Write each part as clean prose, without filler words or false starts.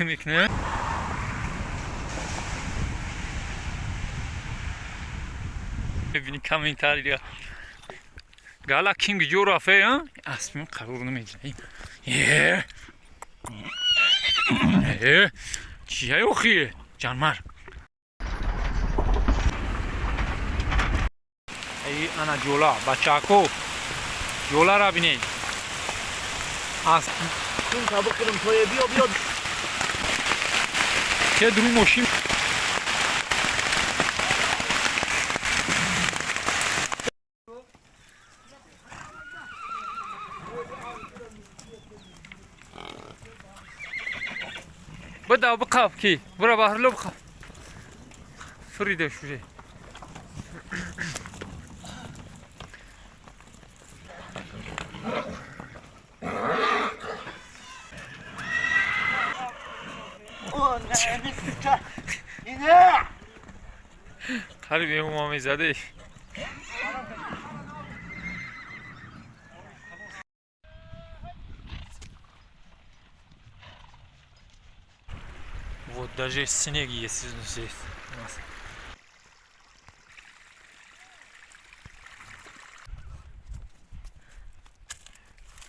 Мекунем. Мебини, комментария гала ким ҷо рафе, аспим қарор намегирад. Э, чия, охи ҷанмар. Ай, ана ҷола, бачако, ҷолара бинед. Асп Биё, биё. Ке дру мошин. Бада, биқаб, ки бура баҳрло биқаб, фирида шуре. Қариб ма мезаде. Вот даже снег есть здесь у нас.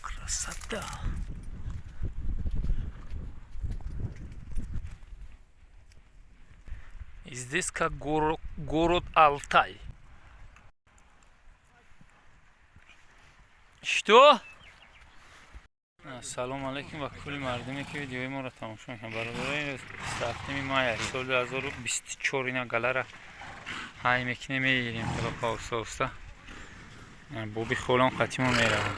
Красота. И здесь как город, город Алтай. Что? Салом алейкум ва кулли мардуме, ки видеои моро тамошо мекунанд. Бародарои, 27 мая соли 2024, ина галара ҳай мекунем, мегирем хело оста оста. Боби холам қатимо меравад.